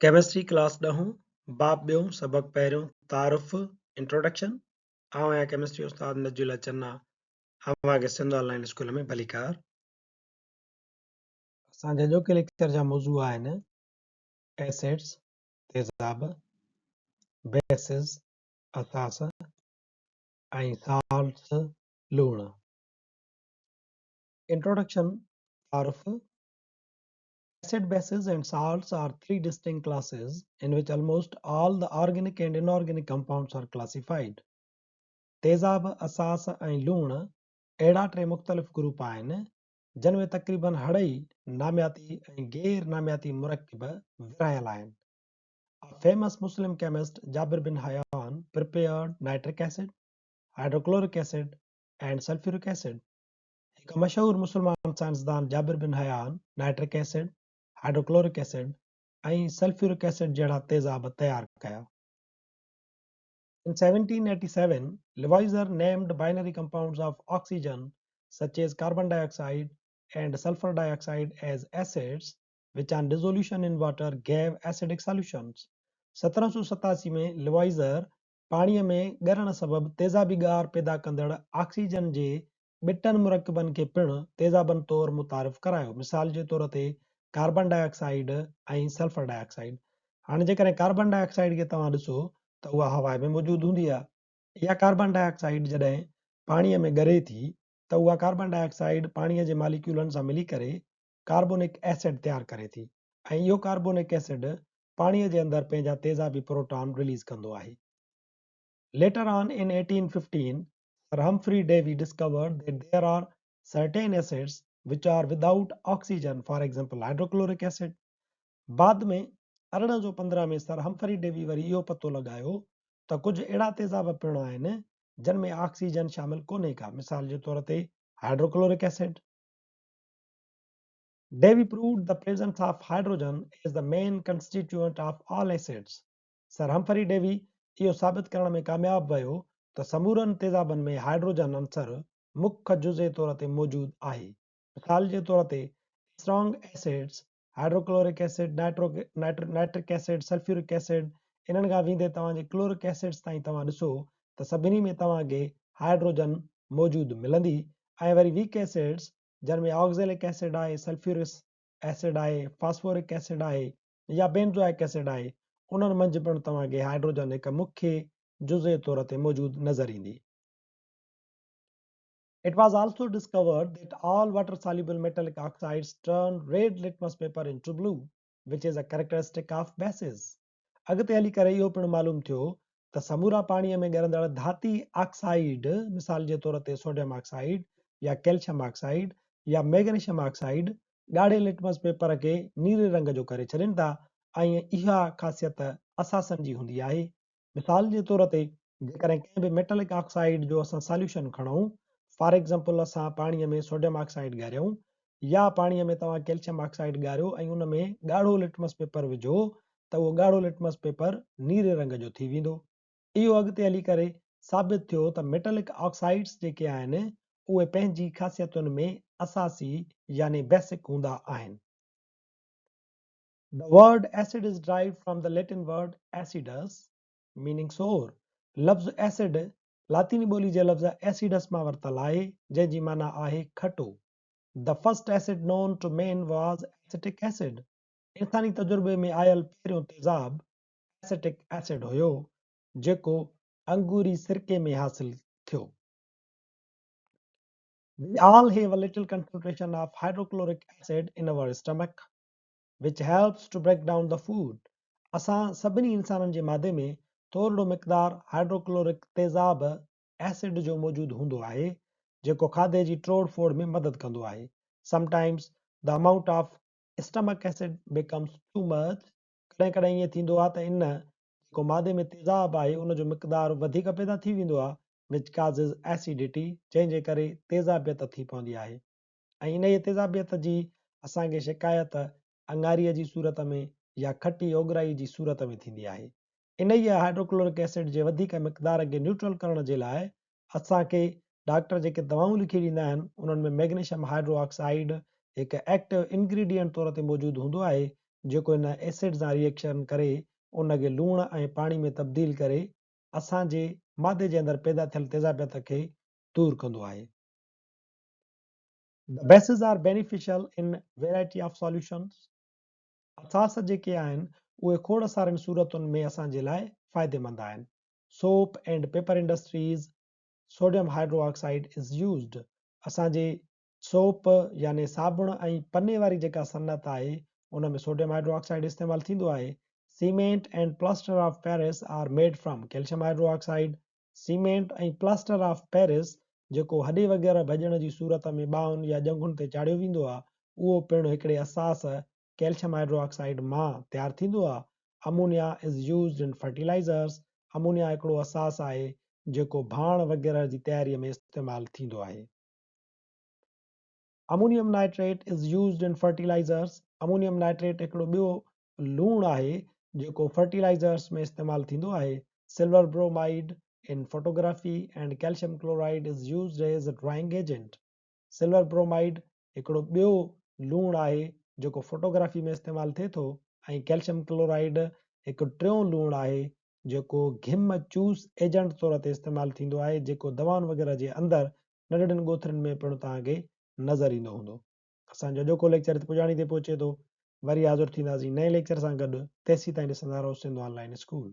Chemistry class ڏهون، باب ٻيون، سبق پهريون، تعارف، Introduction، آئون آهيان ڪيمسٽري استاد نجي الله چنا، اوهان کي سنڌ آن لائين اسڪول ۾ ڀليڪار. اسان جا اڄوڪي ليڪچر جا موضوع آهن، ايسڊز، تيزاب، بيسز، اساس، ۽ سالٽس، لوڻ. Introduction، تعارف، Acid, bases and salts are three distinct classes in which almost all the organic and inorganic compounds are classified. تيزاب، اساس ۽ لوڻ اهڙا ٽي مختلف گروپ آهن، جن ۾ تقريباً هڙئي نامياتي ۽ غير نامياتي مرڪب ورهايل آهن. A famous Muslim chemist Jabir bin Hayyan prepared nitric acid, hydrochloric acid and sulfuric acid. هڪ مشهور مسلمان سائنسدان جابر بن حيان nitric acid, hydrochloric acid ۽ sulphuric acid جهڙا تيزاب تيار ڪيا. In 1787, Lavoisier named binary compounds of oxygen such as carbon dioxide and sulfur dioxide as acids which on dissolution in water gave acidic solutions. 1787 ۾ Lavoisier پاڻيء ۾ ڳرڻ سبب تيزابي ڳار پيدا ڪندڙ oxygen جي ٻٽن مرڪبن کي پڻ تيزابن طور متعارف ڪرايو، مثال جي طور تي carbon dioxide ۽ sulphur dioxide. هاڻي جيڪڏهن ڪاربان ڊاء آڪسائيڊ کي توهان ڏسو ته اها هوا ۾ موجود هوندي آهي. اها ڪاربان ڊاء آڪسائيڊ جڏهن پاڻيء ۾ ڳري ٿي ته اها ڪاربان ڊاء آڪسائيڊ پاڻيء جي ماليڪيولن سان ملي ڪري ڪاربونڪ ايسڊ تيار ڪري ٿي ۽ اهو ڪاربونڪ ايسڊ پاڻيء جي اندر پنهنجا تيزابي پروٽان رليز ڪندو آهي. Later on in 1815, Sir Humphry Davy discovered that there are certain acids which are without oxygen, for example hydrochloric acid. بعد ۾ 1815 ۾ سر همفري ڊيوي وري اهو پتو لڳايو ته ڪجهه اهڙا تيزاب پڻ آهن جن ۾ آڪسيجن شامل ڪونهي ڪا، مثال جي طور تي hydrochloric acid. Davy proved the presence of hydrogen as the main constituent of all acids. Sir Humphry Davy اهو ثابت ڪرڻ ۾ ڪامياب ويو ته سمورن تيزابن ۾ هائيڊروجن عنصر مک جزي طور تي موجود آهي. مثال جي طور تي strong acids, hydrochloric acid, nitric acid, sulphuric acid, انهن کان ويندي توهان جي ڪلورڪ ايسڊس تائين توهان ڏسو ته سڀني ۾ توهان کي هائيڊروجن موجود ملندي ۽ وري ويڪ ايسڊس جن ۾ آگزيلڪ ايسڊ آهي، سلفيورس ايسڊ آهي، فاسفورڪ ايسڊ آهي، يا بينزوائڪ ايسڊ آهي، انهن منجهه پڻ توهان کي هائيڊروجن هڪ مکيه جزي طور تي موجود نظر ايندي. It was also discovered that all water soluble metallic oxides turn red litmus paper into blue, which is a characteristic of bases. اڳتي هلي ڪري اهو پڻ معلوم ٿيو ته سمورا پاڻيء ۾ ڳرندڙ ڌاتي آڪسائيڊ، مثال جي طور تي سوڊيم آڪسائيڊ يا ڪئلشم آڪسائيڊ يا ميگنيشم آڪسائيڊ، ڳاڙهي لٽمس پيپر کي نيري رنگ جو ڪري ڇڏين ٿا ۽ اها خاصيت اثاثن جي هوندي آهي. مثال جي طور تي جيڪڏهن ڪنهن به ميٽلڪ آڪسائيڊ جو اسان ساليوشن کڻون، فار ايگزامپل اسان پاڻيء ۾ سوڊيم آڪسائيڊ ڳاريون يا پاڻيء ۾ توهان ڪئلشم آڪسائيڊ ڳاريو ۽ ان ۾ ڳاڙهو لٽمس پيپر وجهو ته اهو ڳاڙهو لٽمس پيپر نيري رنگ جو ٿي ويندو. اهو اڳتي هلي ڪري ثابت ٿيو ته ميٽلڪ آڪسائيڊس جيڪي آهن اهي پنهنجي خاصيتن ۾ اساسي يعني Basic هوندا آهن. The word acid is derived from the Latin word acidus meaning sour. لفظ ايسڊ لاطيني ٻولي جي لفظ acidus مان ورتل آهي جنهن جي معنيٰ آهي کٽو. The first acid known to man was acetic acid. انساني تجربي ۾ آيل پهريون تيزاب ايسيٽڪ ايسڊ هيو جيڪو انگوري سرڪي ۾ حاصل ٿيو. We all have a little concentration of hydrochloric acid in our stomach which helps to break down the food. اسان سڀني انسانن جي معدي ۾ ٿورڙو مقدار هائيڊروڪلورڪ تيزاب ايسڊ جو موجود هوندو آهي جيڪو کاڌي جي ٽوڙ ڦوڙ ۾ مدد ڪندو آهي. Sometimes the amount of stomach acid becomes too much ڪڏهن ڪڏهن ائين ٿيندو آهي ته ان جيڪو مادي ۾ تيزاب آهي ان جو مقدار وڌيڪ پيدا ٿي ويندو آهي which causes acidity جنهن جي ڪري تيزابيت ٿي پوندي آهي ۽ انهيء تيزابيت جي اسان کي شڪايت اڱاري جي صورت ۾ يا کٽي اوڳرائي جي صورت ۾ ٿيندي آهي. انهيء هائيڊروڪلورڪ ايسڊ جي وڌيڪ مقدار کي نيوٽرل ڪرڻ جي لاء اسان کي ڊاڪٽر جيڪي دوائون لکي ڏيندا آهن انهن ۾ ميگنيشم هائيڊرو آڪسائيڊ هڪ ايڪٽو انگريڊينٽ طور تي موجود هوندو آهي. جيڪو ان ايسڊ سان ريئيڪشن ڪري ان کي لوڻ ۽ پاڻي ۾ تبديل ڪري اسان جي معدي جي اندر پيدا ٿيل تيزابيت کي دور ڪندو آهي. The bases are beneficial in variety of solutions. اساس جيڪي آهن اهي کوڙ سارين صورتن ۾ اسان جي لاء فائديمند آهن. Soap and paper industries sodium hydroxide is used. اسان جي سوپ يعني صابڻ ۽ پني واري جيڪا صنعت آهي ان ۾ سوڊيم هائيڊرو آڪسائيڊ استعمال ٿيندو آهي. Cement and plaster of Paris are made from calcium hydroxide. Cement ۽ plaster of Paris جيڪو هڏي وغيره ڀڄڻ جي صورت ۾ ٻانهن يا ڄنگهن تي چاڙهيو ويندو آهي اهو پڻ هڪڙي اساس ڪيلشم هائيڊرو آڪسائيڊ مان تيار ٿيندو آهي. Ammonia is used in fertilizers ammonia هڪڙو اساس آهي جيڪو ڀاڻ وغيره جي تياري ۾ استعمال ٿيندو آهي. Ammonium nitrate is used in fertilizers ammonium nitrate هڪڙو ٻيو لوڻ آهي جيڪو فرٽيلائزرز ۾ استعمال ٿيندو آهي. Silver bromide in photography and calcium chloride is used as drying agent. Silver bromide هڪڙو ٻيو لوڻ آهي جيڪو فوٽوگرافي ۾ استعمال ٿئي ٿو ۽ ڪيلشم ڪلورائيڊ هڪ ٽيون لوڻ آهي جيڪو گهم چوس ايجنٽ طور تي استعمال ٿيندو آهي جيڪو دوائن وغيره جي اندر ننڍڙين ڳوٿرين ۾ پڻ توهان کي نظر ايندو هوندو. اسان جو اڄوڪو ليڪچر هت پڄاڻي تي پهچي ٿو. وري حاضر ٿينداسين نئين ليڪچر سان گڏ. تيسين تائين ڏسندا رهو سنڌ آن لائين اسڪول.